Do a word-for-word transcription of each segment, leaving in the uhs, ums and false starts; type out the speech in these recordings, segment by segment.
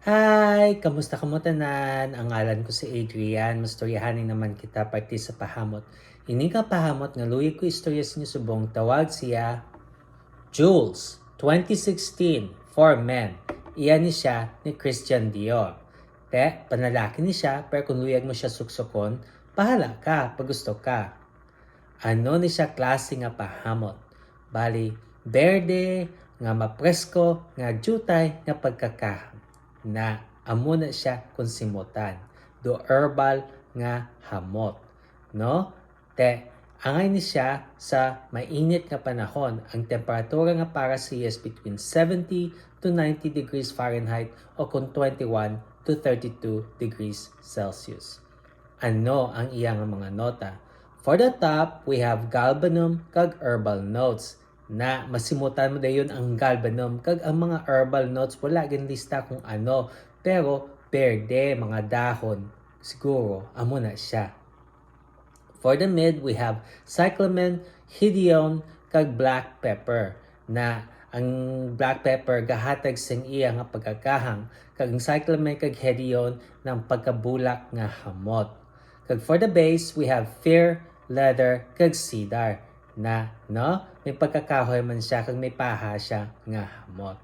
Hi! Kamusta kamo tanan? Ang ngalan ko si Adrian. Mastoryahanay naman kita parte sa pahamot. Ini nga pahamot nga luyag ko istorya sa inyo subong tawag siya Jules, twenty sixteen, for men. Iya ni siya ni Christian Dior. Te, panlalaki ni siya, pero kung luyag mo siya suksukon, bahala ka, pag gusto ka. Ano ni siya klase nga pahamot? Bali, berde, nga mapresko, nga diutay, nga pagkakahang. Na, amo na siya kung simutan. Do herbal nga hamot. No? Te, angay ni siya sa mainit nga panahon. Ang temperatura nga para sa iya is between seventy to ninety degrees Fahrenheit o kung twenty-one to thirty-two degrees Celsius. Ano ang iya nga mga nota? For the top, we have galbanum kag herbal notes. Na masimutan mo dayon ang galbanum kag ang mga herbal notes, wala ginlista kung ano, pero berde, mga dahon, siguro, amo na siya. For the mid, we have cyclamen, hedione, kag black pepper, na ang black pepper gahatag sing iya nga pagkakahang, kag ang cyclamen kag hedione ng pagkabulak nga hamot. Kag for the base, we have fir, leather, kag cedar, na, no, may pagkakahoy man siya kag may paha siya nga hamot.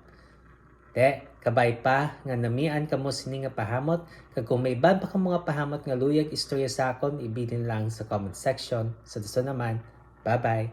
Te, kabay pa nga namian kamo sini nga pahamot, kag kung may iban pa kamo nga pahamot nga luyag istorya sa akon, ibilin lang sa comment section. Sa dason naman, bye-bye.